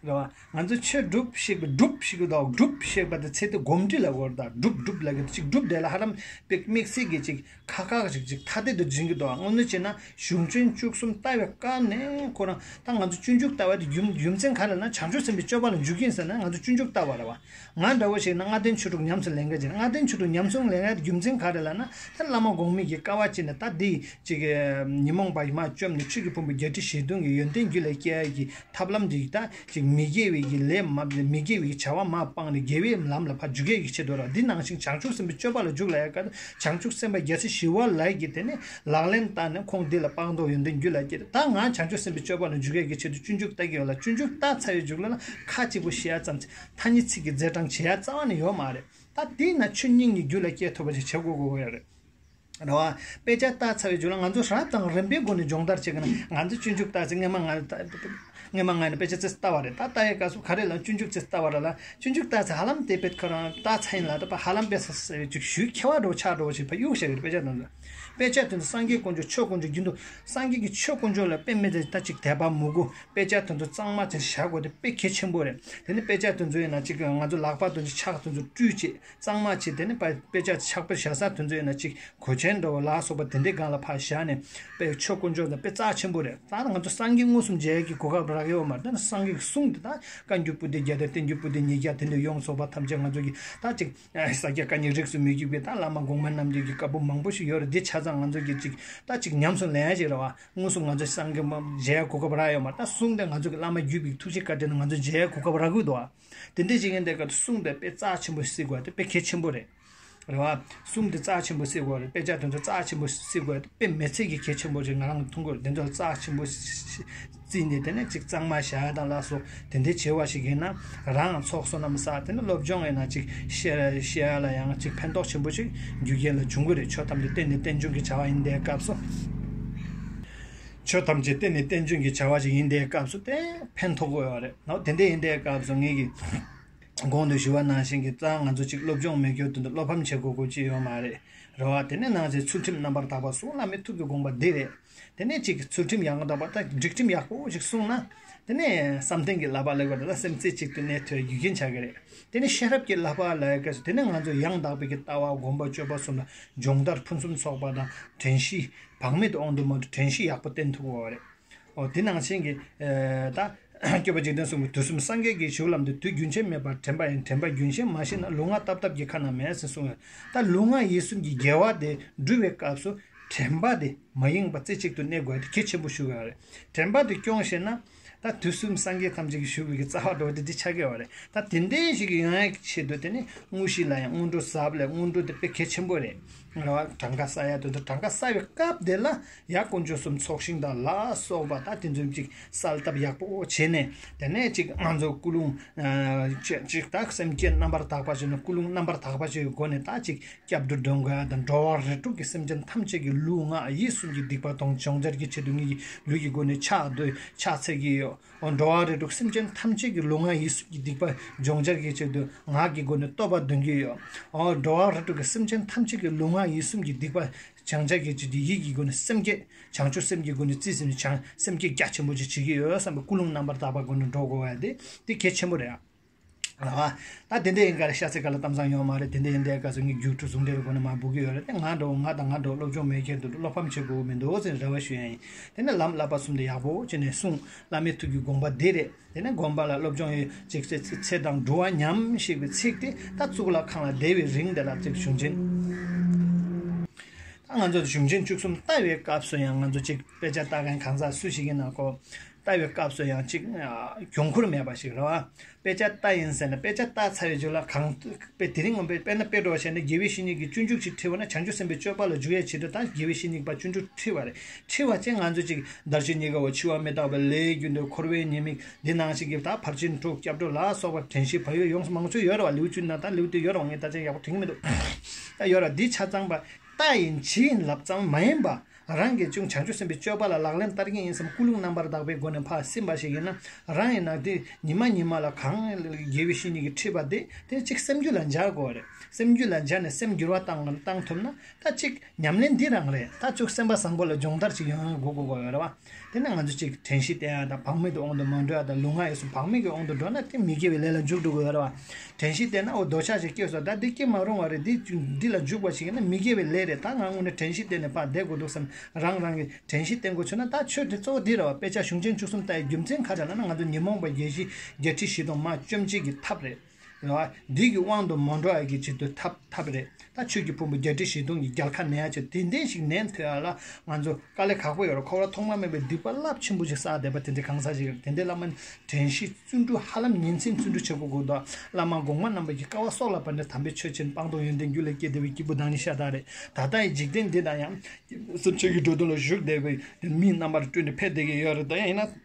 རེད་བ། ང་ཚོ་ཆོས་སྒྲུབ་ཤེས་པ་སྒྲུབ་ཤེས་ཀྱི་འདུག་སྒྲུབ་ཤེས་པ་དེ་ཚེ་འདི་གོམས་འདྲིས་ལ་གོ་རེད། ད་སྒྲུབ་སྒྲུབ་ལ་གི་ཅིག་སྒྲུབ་དེ་ལ་ཧ་ལམ་པིག་དམིགས་བསལ་གྱི་ཅིག་ཁ་ཁ་ཅིག་ཅིག་ཐ་དད་དུ་འཛིན་གྱི་འདུག་དངོས་གནས་བྱས་ན་གཞུང་ཆེན་བཅུ་གསུམ་ལྟ་བའི་སྐབས་ནས་ཁོ་རང་ད་ང་ཚོ་སྤྱོད་འཇུག་ལྟ་བ་དེ་རྒྱུ་རྒྱུ་མཚན་ག་རེ་ལབ་ན། བྱང་ཆུབ་སེམས་དཔའི་སྤྱོད་པ་ལ་འཇུག་གི་ཡིན་ཟེར་ན་ང་ཚོ་སྤྱོད་འཇུག་ལྟ་བ་རེད་བ། ང་འདྲ་བོ་ཞིག་ན་ལྔ་ལྡན་ཆོས་དྲུག་ཉམས་སུ་ལེན་མཁན་ཅིག་ལྔ་ལྡན་ཆོས་དྲུག་ཉམས་སུ་ལེན་ཡ་རྒྱུ་མཚན་ག་རེ་ལབ་ན། ད་བླ་མ་གོང་མའི་གི་དཀའ་བ་སྤྱད་ནས་ད་འདི་ཅིག་ཉོན་མོངས་པ་ཡི་མ་བཅོམ་ནས་ཆོས་ཀྱི་ཕུང་པོ་བརྒྱད་ཁྲི་བཞི་སྟོང་གི་ཡོན་ཏན་རྒྱུད་ལ་སྐྱེ་ཡ་གི་ཐབས་ལམ་འདི་ད་ཅིག་མི་དགེ་བའི་གི་ལས་མ་མི་དགེ་བའི་གི་བྱ་བ་མ་སྤངས་ནས་དགེ་བའི་ལམ་ལ་ཕར་འཇུག་ཡ་གི་ཆེད་དུ་ར། འདི་ནང་བཞིན་བྱང་ཆུབ་སེམས་དཔའི་སྤྱོད་པ་ལ་འཇུག་ལ་ཡ་ག་བྱང་ཆུབ་སེམས་དཔའ་རྒྱལ་སྲས་ཞི་བ་ལྷ་གིས་དེ་ནས་ལག་ལེན་བསྟར་ནས་ཁོང་འདི་ལ་སྤངས་རྟོགས་ཡོན་ཏན་རྒྱུད་ལ་སྐྱེས་ཏེ། ད་ང་བྱང་ཆུབ་སེམས་དཔའི་སྤྱོད་པ་ལ་འཇུག་ཡ་གི་ཆེད་དུ་སྤྱོད་འཇུག་ལྟ་གི་ཡོད་ལ། སྤྱོད་འཇུག་ལྟ་ཚར་བའི་མཇུག་ལ་ཁ་གཅིག་པོ་བཤད་ཡ་ཙམ། ཐ་སྙད་ཚིག་གི་རྫས་གྲངས་བྱེད་ཡ་རྩ་བ་ནས་ཡོད་མ་རེད། ད་དེས་ན་ཆོས་སྙིང་གི་རྒྱུད་ལ་སྐྱེ་ཐུབ་པ་ཞིག་བྱེད་དགོས་དགོས་ཡོད་རེད། རེད་བ། དཔེ་ཆ་ལྟ་ཚར་བའི་མཇུག་ལ་ང་ཚོ་རབ་དང་རིམ་པའི་སྒོ་ནས་སྦྱོང་བརྡར་བྱེད་ཀྱི་ན། ང་ཚོ་སྤྱོད་འཇུག་ལྟ་ཚེ་སྔས་མ་ང་སྔས་མ་ང་ནས་དཔེ་ཆ་ཙི་ཙི་ལྟ་བ་རེད། ད་ལྟ་ཡའི་སྐབས་སུ་ག་རེ་ལ་སྤྱོད་འཇུག་ཙི་ལྟ་བ་རེད་ལ། སྤྱོད་འཇུག་ལྟ་ཚེ་ཧ་ལམ་དེ་དཔེ་ཁོ་རང་ལྟ་ཚར་ཡིན་ལ། ད་ཧ་ལམ་དཔེ་ས་ས་ཅིག་ཞུས་ཁྱད་པར་འགྲོ་ཆགས་འགྲོ་ཞིག་ཕ་གཡུག་བཞག་གི་རེད། དཔེ་ཆ་དོན་དུ་དཔེ་ཆ་དོན་དུ་སངས་རྒྱས་དཀོན་མཆོག་ཆོས་དཀོན་མཆོག་རྒྱུན་དུ་སངས་རྒྱས་ཀྱི་ཆོས་དཀོན་མཆོག་ལ་དཔེ་མེད་དེ་ད་ཅིག་དད་པ་མོས་གུས། དཔེ་ཆ་དོན་དུ་གཙང་མ་ཅིག་བཞག་དགོས་དེ་དཔེ་གལ་ཆེན་པོ་རེད། དེ་ནི་དཔེ་ཆ་དོན་དུ་ཡིན་ན་ཅིག་ང་ཚོ་ལག་པ་དོན་དུ་ཕྱག་དོན་དུ་བཀྲུས་བྱས། གཙང་མ་བྱས། དེ་ནས་དཔེ་དཔེ་ཆ་ཕྱག་དཔེ་བཞག་ས་དེ་ཚོ་ཡིན་ན་ཅིག་གོས་ཆེན་འདྲ་བོ་ལ་སོགས་པ་དེ་འདྲའི་སྒང་ལ་ཕར་བཞག་ནས། དཔེ་ཆོས་དཀོན་མཆོག་དང་དཔེ་རྩ་ཆེན་པོ་རེད། ད་ང་ཚོ་སངས་རྒྱས་མངོན་སུམ་མཇལ་ཡག་གི་གོ་སྐབས་རག་ཡོད་མ་རེད། ད་ནི་སངས་རྒྱས་ཀྱི་གསུང་དེ་ད་བཀའ་འགྱུར་པོ་ཏི་བརྒྱ་དང་བསྟན་འགྱུར་པོ་ཏི་ཉིས་བརྒྱ་དེ་འདྲ་ཡོངས་རྫོགས་པ་ཐམས་ཅད་ང་ཚོ་གི་ད་ཅིག་ས་སྐྱ་བཀའ་རྙིང་རིས་སུ་མི་བརྒྱུད་པའི་ད་བླ་མ་གོང་མ་རྣམས་ཀྱི་གི་བཀའ་པོད་མང་པོ་ཞིག་ཡོད་རེད། འདི་ཆ་ཚང་ང་ཚོ་གི་ཅིག་ད་ཅིག་ཉམས་སུ་ལེན་ཡག་ཅིག་རེད་བ། མངོན་སུམ་ང་ཚོ་སངས་རྒྱས་མ་མཇལ་ཡག་གོ་སྐབས་རག་ཡོད་མ་རེད། ད་གསུང་དེ་ང་ཚོ་གི་བླ་མ་བརྒྱུད་པའི་ཐུགས་རྗེ་བཀའ་དྲིན་ང་ཚོ་མཇལ་ཡག་གོ་སྐབས་རག་གི་འདུག་བ། དེ་འདྲ་ཞིག་ཡིན་དེ་ག་སྲུང་དེ་དཔེ་རྩ་ཆེན་པོ་ཞིག་དགོས། དེ་དཔེ་གལ་ཆེན་པོ་རེད། རེད་བ། སྲུང་དེ་རྩ་ཆེན་པོ་ཞིག་དགོས་རེད། དཔེ་ཆ་དེ་ཚོ་རྩ་ཆེན་པོ་ཞིག་དགོས། དཔེ་མི་ཚེ་གི་གལ་ཆེན་པོ་ཞིག་ང་རང་གི་མཐོང་གི་རེད། དེ་ཚོ་རྩ་ཆེན་པོ་ཞིག་བརྩིས་ནས་དེ་ནས་ཅིག་གཙང་མ་བཞག་ཡ་དང་ལ་སོགས་དེ་འདྲའི་བྱེད་པ་ཞིག་ཡིན་ན། རང་ཚོགས་གསོག་རྣམས་བསགས། དེ་ནས་སློབ་སྦྱོང་ཡིན་ན་ཅིག་བཤད་བཤད་ཡ་ལ་ཡང་ཅིག་ཕན་ཐོགས་ཆེན་པོ་ཞིག་རྒྱུ་རྐྱེན་ལ་འབྱུང་གི་རེད། ཆོས་ཐམས་ཅད་རྟེན་ནི་རྟེན་འབྱུང་གི་བྱ་བ་ཡིན་དེའི་སྐབས་སུ། ཆོས་ཐམས་ཅད་རྟེན་ནི་རྟེན་འབྱུང་གི་བྱ་བ་ཞིག་ཡིན་དེའི་སྐབས་སུ་དེ་ཕན་ཐོགས་ཀྱི་ཡོད་རེད། ནོ། དེ་འདྲ་ཡིན་དེའི་སྐབས་སུ་ངེད་ཀྱིས་གོང་དུ་ཞུ་བ་ནང་བཞིན་གྱི་རྩ་ང་ཚོ་གཅིག་སློབ་སྦྱོང་མེད་རྒྱུ་དོན་དུ་བློ་ཕམ་བྱེད་དགོས་དགོས་ཅི་ཡོད་མ་རེད། རེད་བ། དེ་ནས་ནང་བཞིན་ཚུལ་ཁྲིམས་རྣམ་པར་དག་པ་སྲུང་། བླ་མའི་ཐུགས་ཀྱི་དགོངས་པ་འདི་རེད། དེ་ནས་གཅིག་ཚུལ་ཁྲིམས་ཡང་དག་པ་དང་སྒྲིག་ཁྲིམས་ཡག་པོ་ཞིག་བསྲུངས་ན། དེ་ནས་བསམ་གཏན་གྱི་བསླབ་པ་ལ་གོ་ད་ལ་སེམས་རྩེ་གཅིག་ཏུ་གནས་ཐུབ་རྒྱུ་རྐྱེན་ཆགས་ཀྱི་རེད། དེ་ནས་ཤེས་རབ་ཀྱི་བསླབ་པ་ལ་ག་ཚོད་དེ་ནས་ང་ཚོ་ཡང་དག་པའི་གི་ལྟ་བ་སྒོམ་པ་སྤྱོད་པ་གསུམ་ལ་སྦྱོང་བརྡར་ཕུན་སུམ་ཚོགས་པ་དང་དྲན་ཤེས་བག་མེད་དུ་དབང་དུ་མ་འགྲོ་དྲན་ཤེས་ཡག་པོ་བསྟེན་ཐུབ་དགོས་པ་རེད། འོ། དེ་ནང་བཞིན་གྱི་ཨ་ད་སྐྱོབ་པ་འཇིག་རྟེན་གསུམ་གྱི་དུས་གསུམ་སངས་རྒྱས་ཀྱི་བཞུགས་ལམ་དུ་དུས་རྒྱུན་ཆད་མེད་པར་དྲན་པ་ཡིན། དྲན་པ་རྒྱུན་ཆད་མ་ཤེས་ན་ལུས་ངག་རྟབ་རྟབ་ཀྱི་ཁ་ན་མེད་ཟེར་གསུངས་ཡོད། ད་ལུས་ངག་ཡིད་གསུམ་གྱི་དགེ་བ་དེ་སྒྲུབ་པའི་སྐབས་སུ་དྲན་པ་དེ་མ་ཡེངས་པ་རྩེ་གཅིག་ཏུ་གནས་དགོས་དེ་གལ་ཆེན་པོ་ཞུ་དགོས་རེད། དྲན་པ་དེ་སྐྱོང་ཤེས་ན་ད་དུས་གསུམ་སངས་རྒྱས་ཐམས་ཅད་ཀྱི་བཞུགས་པའི་གི་རྩ་བ་འགྲོ་བ་དེ་འདི་ཆགས་ཀྱི་ཡོད་རེད། ད་དེ་འདྲའི་ཞིག་ཡོང་ཡག་ཆེད་དུ་དེ་ནི་དངོས་གཞི་ལ་ཡང་སྔོན་འགྲོ་ཟབ་ལས་སྔོན་འགྲོ་དེ་དཔེ་གལ་ཆེན་པོ་རེད། རེད་བ། གྲངས་ཀ་བསགས་ཡ་དོན་དུ་གྲངས་ཀ་བསགས་པའི་སྐབས་དེ་ལ་ཡ་དཀོན་མཆོག་གསུམ་ཚོགས་ཞིང་དང་ལ་སོགས་པ་ད་དེ་ཚོ་ཅིག་གསལ་བཏབ་ཡག་པོ་བྱས་ནས། དེ་ནས་ཅིག་ང་ཚོ་ཀུན་སློང་ཅིག་ཅིག་ད་སེམས་བསྐྱེད་རྣམ་པར་དག་པ་ཞིག་ནས་ཀུན་སློང་རྣམ་པར་དག་པ་ཞིག་གི་སྒོ་ནས་ད་ཅིག་སྐྱབས་འགྲོ་འདོན་དགོས་ཡ་དང་། འགྲོ་བ་རིགས་དྲུག་གི་སེམས་ཅན་ཐམས་ཅད་ཀྱི་ལུས་ངག་ཡིད་གསུམ་གྱི་སྡིག་པ་དང་སྦྱོང་བརྡར་གྱི་ཆེད་དུ་ངེད་ཀྱི་ལུས་ཀྱི་སྒོ་ནས་ཕྱག་བསྟོད་ཕྱག་འཚལ་གྱི་ཡོད། འོ། འགྲོ་བ་རིགས་དྲུག་སེམས་ཅན་ཐམས་ཅད་ཀྱི་ལུས་ངག་ཡིད་གསུམ་གྱི་སྡིག་པ་སྦྱོང་བརྡར་གྱི་ཆེད་དུ་ངག་གི་སྒོ་ནས་བསྟོད་པ་འདོན་གྱི་ཡོད། འོ། འགྲོ་བ་རིགས་དྲུག་གི་སེམས་ཅན་ཐམས་ཅད་ཀྱི་ལུས་ངག་ཡིད་གསུམ་གྱི་སྡིག་པ་སྦྱང་བྱ་གི་ཆེད་དུ་ཡིད་ཀྱི་སྒོ་ནས་སེམས་བསྐྱེད། བྱང་ཆུབ་སེམས་ཀྱི་སྒོ་ནས་རྩིས་ཟིན་ནས་བྱང་སེམས་བསྐྱེད་རྒྱ་ཆེན་པོ་ཅིག་བྱེད་ཀྱི་ཡོད་བསམ་པའི་ཀུན་སློང་རྣམ་པར་དག་པ་སྒོ་ནས་འགྲོ་དགོས་པ་དེ་དེ་གལ་ཆེན་པོ་རེད། ཨ། ད་དེ་འདྲ་ཡིན་ག་རེ། ཤ་ཚའི་སྐབས་ལ་གཏམ་བཟང་ཡོད་མ་རེད། དེ་འདྲ་ཡིན་དེ་སྐབས་སུ་ངས་རྒྱུགས་སྤྲོད་ཟུང་འབྲེལ་སྒོ་ནས་མར་འབུལ་གྱི་ཡོད་རེད་དེ། ང་འདྲ་བོ་ང་དང་ང་འདྲ་བོ་སློབ་སྦྱོང་མེད་མཁན་དུ་བློ་ཕམ་བྱེད་དགོས་མི་འདུག་ཟེར་རེ་བ་ཞུ་ཡ་ཡིན། དེ་ནས་ལམ་བསླབ་པ་གསུམ་དེ་ཡག་པོ་བྱས་ནས་བསྲུང་། བླ་མའི་ཐུགས་ཀྱི་དགོངས་པ་འདི་རེད། དེ་ནས་དགོན་པ་ལ་སློབ་སྦྱོང་ཡོད་ཅིག་ཚེ་ཚེ་དང་འགྲོ་བ་ཉམས་ཞེས་པའི་ཚིག་དེ་ད་གཙུག་ལག་ཁང་ལ་བསྡད་པའི་རིང་དེ་ལ་ཅིག་གཞུང་ཆེན། ད་ང་ཚོ་གཞུང་ཆེན་བཅུ་གསུམ་ལྟ་བའི་སྐབས་སུ་ཡང་ང་ཚོ་ཅིག་དཔེ་ཆ་ལྟ་མཁན་གང་ཟག་སུ་ཞིག་ཡིན་ན་ཁོ་ལྟ་བའི་སྐབས་སུ་ཡང་ཅིག་ཨ་གྱོང་ཁུར་མེད་པ་ཞིག་རེད་བ། དཔེ་ཆ་ལྟ་ཡིན་ཟེར་ནས་དཔེ་ཆ་ལྟ་ཚར་བའི་རྗེས་ལ་གང་དཔེ་དེ་རིང་ངོ་དཔེ་དཔེར་ན་དཔེ་འགྲོ་བ་བྱས་ན་དགེ་བའི་བཤེས་གཉེན་གྱིས་སྤྱོད་འཇུག་ཅིག་ཁྲིད་པ་ན་བྱང་ཆུབ་སེམས་དཔའི་སྤྱོད་པ་ལ་འཇུག་ཡའི་ཆེད་དུ་ད་དགེ་བའི་བཤེས་གཉེན་པ་སྤྱོད་འཇུག་ཁྲིད་པ་རེད། ཁྲིད་པ་ཅན་ང་ཚོ་ཅིག་བདར་ཤ་ཉེ་དགའ་བོ་འཆི་བ་མི་རྟག་པའི་ལས་རྒྱུ་འབྲས་འཁོར་བའི་ཉེས་དམིགས་འདི་ནང་བཞིན་གྱི་ད་ཕར་ཕྱིན་དྲུག་སྐྱབས་འགྲོ་ལ་སོགས་པ་དྲན་ཤེས་བག་ཡོད་ཡོངས་སུ་མང་ཆོས་ཡོད་རེད་བ། ལེའུ་བཅུ་ན་ད་ལེའུ་དེ་ཡོད་རེད་བ། ངས་ད་ཅང་ཡག་པོ་དྲན་གྱི་མི་འདུག་ད་ཡོད་རེད། འདི་ཆ་ཚང་པ་ལྟ་ཡིན་བྱེད་ཡིན་ལབ་ཙམ་མ་ཡིན་པ། རང་གིས་ཅུང་བྱང་ཆུབ་སེམས་དཔའི་སྤྱོད་པ་ལ་ལག་ལེན་བསྟར་གྱི་ཡིན་བསམ་ཀུན་སློང་རྣམ་པར་དག་པའི་སྒོ་ནས་ཕར་ཕྱིན་པ་ཞིག་ཡིན་ན། རང་ཡིན་ན་དེ་ཉི་མ་ཉི་མ་ལ་གང་དགེ་བའི་བཤེས་གཉེན་གྱིས་ཁྲིད་པ་དེ་དེ་གཅིག་སེམས་རྒྱུད་ལ་འཇགས་དགོས་རེད། སེམས་རྒྱུད་ལ་འཇགས་ནས་སེམས་འགྱུར་བ་བཏང་བཏང་ཐུབ་ན། ད་གཅིག་ཉམས་ལེན་འདི་རང་རེད། ད་ཅུང་སེམས་པ་བཟང་པོ་ལ་སྦྱོང་བརྡར་ཅིག་ཡོང་ཡོང་དགོས་དགོས་དགོས་ཡོད་རེད་བ། དེ་ནས་ང་ཚོ་གཅིག་དྲན་ཤེས་བསྟེན་ཡ་དང་བག་མེད་དུ་དབང་དུ་མ་འགྲོ་ཡ་དང་ལུས་ངག་ཡིད་གསུམ་བག་མེད་ཀྱི་དབང་དུ་འགྲོ་ན་དེ་མི་དགེ་བའི་ལས་ལ་འཇུག་འགྲོ་གི་ཡོད་རེད་བ། དྲན་ཤེས་བསྟེན་ན་འོ་འདོད་ཆགས་ཤིག་སྐྱེས་སོང་། ད་འདི་སྐྱེ་མ་རུང་བ་རེད། འདི་འདི་ལ་འཇུག་པ་ཞིག་ཡིན་ན་མི་དགེ་བའི་ལས་རེད། ད་ང་དངོས་གནས་དྲན་ཤེས་བསྟེན་ནས་ཕར་བསྡད་དགོས་འདུག་བསམ། རང་རང་གིས་དྲན་ཤེས་བསྟེན་དགོས་བྱུང་ན། ད་ཆོས་དེ་གཙོ་བོ་འདི་རེད་བ། དཔེ་ཆ་གཞུང་ཆེན་བཅུ་གསུམ་ལྟ་ཡི་རྒྱུ་མཚན་ག་རེ་ལབ་ན། ང་ཚོ་ཉོན་མོངས་པ་བརྒྱད་བཞི་བརྒྱད་ཁྲི་བཞི་སྟོང་མར་བཅོམ་བྱེད་ཀྱི་ཐབས་རེད། རེད་བ། འདི་གི་དབང་དུ་མ་འགྲོ་ཡ་གི་ཆེད་དུ་ཐབས་ཐབས་རེད། ད་ཆོས་ཀྱི་ཕུང་པོ་བརྒྱད་ཁྲི་བཞི་སྟོང་གི་རྒྱལ་ཁ་ལེན་ཡ་ཆེད་དེ་འདྲ་ཞིག་ལེན་ཐུབ་ཡ་ལ་ང་ཚོ་དཀའ་ལས་ཁག་པོ་ཡོད་རེད། འཁོར་བ་ཐོག་མ་མེད་པའི་སྡིག་པ་རླབས་ཆེན་པོ་ཞིག་བསགས་བསྡད་པ་དེ་འདྲའི་གང་ཟག་ཞིག་རེད། དེ་འདྲའི་བླ་མ་དྲན་ཤེས་བརྩོན་འགྲུས་ཧ་ལམ་ཉིན་མཚན་བརྩོན་འགྲུས་བྱེད་དགོས་དགོས་དོ། བླ་མ་གོང་མ་རྣམ་པ་གི་བསྐལ་པ་སྲོག་ལ་བབ་ནས་དམ་པའི་ཆོས་ཅན། སྤངས་རྟོགས་ཡོན་ཏན་རྒྱུད་ལ་སྐྱེས་བདེ་བའི་སྐྱེས་བུ་བདག་ཉིད་ཤ་སྟག་རེད། ད་ལྟ་ཡི་འཇིག་རྟེན་འདི་དང་ཡང་སེམས་ཅན་གྱི་འགྲོ་དོན་ལ་ཞུགས་བསྡད་པའི་མི་རྣམ་པར་སྤྲུལ་ནས་ཕེབས་བསྡད་ཀྱི་ཡོད་རེད། ད་ཡང་ཡིན་ན།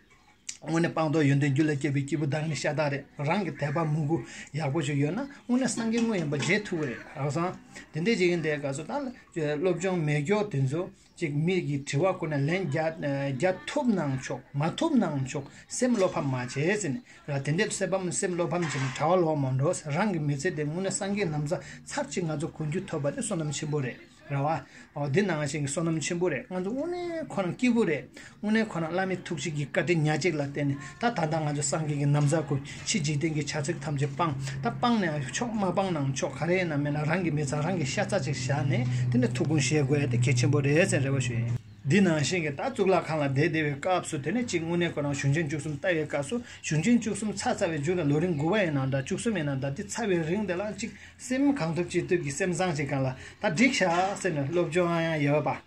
དངོས་གནས་སྤངས་རྟོགས་ཡོན་ཏན་རྒྱུད་ལ་སྐྱེས་པའི་སྐྱེས་བུ་བདག་ཉིད་ཤ་སྟག་རེད། རང་གི་དད་པ་མོས་གུས་ཡག་པོ་ཞིག་ཡོད་ན་དངོས་གནས་སངས་རྒྱས་དངོས་ཡིན་པ་མཇལ་ཐུབ་ཀྱི་རེད། རང་སང་དེ་འདྲས་ཅིག་ཡིན་དེ་ག་སོ་ད་ལ་སློབ་སྦྱོང་མེད་མཁན་དེ་ཚོ་ཅིག་མི་གི་དྲི་བ་ཁོ་ན་ལན་རྒྱག་རྒྱག་ཐུབ་ནའང་ཆོག་མ་ཐུབ་ནའང་ཆོག་སེམས་བློ་ཕམ་མ་བྱེད་ཟེར་ནས་ར། དེ་འདྲས་སེམས་ཕམ་སེམས་བློ་ཕམ་བྱས་ནས་གྲྭ་བ་ལོག་མ་འགྲོ། རང་གི་མི་ཚེ་དེ་དངོས་གནས་སངས་རྒྱས་ན་བཟའ་ཚར་གཅིག་ང་ཚོ་གོན་རྒྱུ་ཐོབ་པ་དེ་བསོད་ནམས་ཆེན་པོ་རེད། རེད་བ། འོ་འདི་ནང་བཞིན་གྱི་བསོད་ནམས་ཆེན་པོ་རེད། ང་ཚོ་དངོས་གནས་ཁོ་རང་སྐྱིད་པོ་རེད། དངོས་གནས་ཁོ་རང་བླ་མའི་ཐུགས་རྗེ་གི་བཀའ་དྲིན་ཉག་གཅིག་ལ་བརྟེན་ནས་ད་ད་ལྟ་ང་ཚོ་སངས་རྒྱས་ཀྱི་ན་བཟའ་གོན། ཕྱི་འཇིག་རྟེན་གྱི་བྱ་ཚིག་ཐམས་ཅད་སྤངས། ད་སྤངས་ནའང་ཆོག་མ་སྤངས་ནའང་ཆོག་ག་རེ་ཡིན་ན་མིན་ན་རང་གི་མི་ཚེ་རང་གི་ཤ་ཚ་ཅིག་བཞག་ནས་དེ་ནས་ཐུགས་དགོངས་བཞེས་དགོས་ཡ་དེ་གལ་ཆེན་པོ་རེད་ཟེར་རེ་བ་ཞུ་ཡིན། འདི་ནང་བཞིན་གྱི་ད་གཙུག་ལག་ཁང་ལ་བསྡད་བསྡད་པའི་སྐབས་སུ་དེ་ནས་གཅིག་དངོས་གནས་ཁོ་རང་གཞུང་ཆེན་བཅུ་གསུམ་ལྟ་བའི་སྐབས་སུ་གཞུང་ཆེན་བཅུ་གསུམ་ཚར་ཚར་བའི་མཇུག་ལ་ལོ་རིམ་དགུ་པ་ཡིན་ན་འདྲ་བཅུ་གསུམ་ཡིན་ན་འདྲ་དེ་ཚར་བའི་རིང་དེ་ལ་གཅིག་སེམས་གང་ཐུབ་ཅི་ཐུབ་ཀྱིས་སེམས་བཟང་ཅིག་སྒང་ལ་ད་འགྲིག་ཤག་ཟེར་ནས་སློབ་སྦྱོང་ཡང་ཡོད་པ།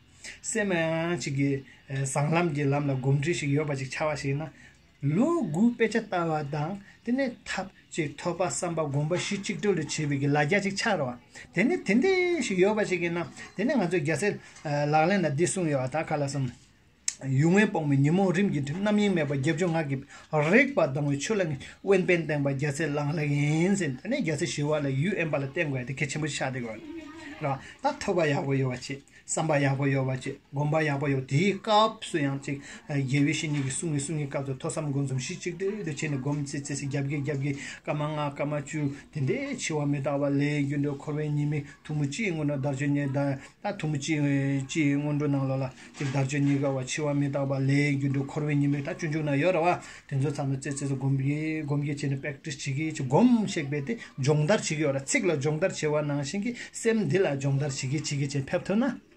སེམས་ཡང་ཅིག་གི་ཨེ་བཟང་ལམ་གྱི་ལམ་ལ་གོམས་འདྲིས་ཤིག་ཡོད་པ་ཅིག་ཆགས་པ་ཞིག་ཡིན་ན། ལོ་དགུ་དཔེ་ཆ་ལྟ་བ་དང་དེ་ནས་ཐབས་ཅིག་ཐོས་པ་བསམ་པ་སྒོམ་པ་གཞི་གཅིག་སྒྲིལ་དུ་བྱེད་པའི་གི་ལ་རྒྱ་ཅིག་ཆགས་རེད་བ། དེ་ནས་དེ་འདྲས་ཤིག་ཡོད་པ་ཞིག་ཡིན་ན་དེ་ནས་ང་ཚོས་རྒྱལ་སྲས་ལག་ལེན་ལ་འདི་གསུངས་ཡོད་བ། ད་ག་ལ་སོང་། ཡུལ་ངན་སྤོང་བའི་ཉོན་མོངས་རིམ་གྱིས་འགྲིབ། རྣམ་གཡེང་མེད་པར་བརྒྱད་ཅུ་ང་གིས་རིག་པ་དྭངས་པའི་ཆོས་ལ་ངེས། དབེན་པས་བསྟན་པ་རྒྱལ་སྲས་ལག་ལེན་ཡིན་ཟེར། དེ་ནས་རྒྱལ་སྲས་ཞི་བ་ལྷ་ཡུལ་དབེན་པ་ལ་བསྟེན་དགོས་ཡ་དེ་གལ་ཆེན་པོ་ཆགས་བསྡད་དགོས་རེད། ད་ཐོས་པ་ཡག་པོ་ཡོད་པ་བྱེད། བསམ་པ་ཡག་པོ་ཡོད་པ་བྱེད། སྒོམ་པ་ཡག་པོ་ཡོད། དེའི་སྐབས་སུ་ཡང་ཅིག་དགེ་བའི་བཤེས་གཉེན་གྱིས་གསུང་གི་གསུང་གི་སྐབས་སུ་ཐོས་བསམ་སྒོམ་གསུམ་གཞི་གཅིག་སྒྲིལ་དུ་བྱས་ནས་སྒོམ་ཙི་ཙི་ཙི་རྒྱབ་ཀྱི་རྒྱབ་ཀྱི་སྐར་མ་ལྔ་སྐར་མ་བཅུ་དེ་འདྲའི་འཆི་བ་མི་རྟག་པ་ལས་རྒྱུ་འབྲས་འཁོར་བའི་ཉེས་དམིགས་ཐུང་ངུ་གཅིག་སྔོན་འགྲོ་དལ་འབྱོར་རྙེད་དང་། ད་ཐུང་ངུ་གཅིག་གཅིག་སྔོན་འགྲོ་ནང་ལོགས་ལ་ཅིག་དལ་འབྱོར་རྙེད་དཀའ་བ། འཆི་བ་མི་རྟག་པ། ལས་རྒྱུ་འབྲས་འཁོར་བའི་ཉེས་དམིགས། ད་སྤྱོད་འཇུག་ན་ཡོད་རེད་བ། དེ་ཚོ་ཚང་མ་ཙི་ཙི་ཙི་སྒོམ་གྱི་སྒོམ་གྱི་བྱས་ནས་པེག་ཊི་སི་བྱེད་ཀྱི་ཅིག་སྒོམ་ཞེས་པས་དེ་སྦྱོང་བརྡར་བྱེད་ཀྱི་ཡོད་རེད། ཚིག་ལ་སྦྱོང་བརྡར་བྱེད་པ་ནང་བཞིན་གྱི་སེམས་འདི་ལ་སྦྱོང་བརྡར་བྱེད་ཀྱི་བྱེད་ཀྱི་བྱས་ཕེབས་ཐུབ་ན། རེད་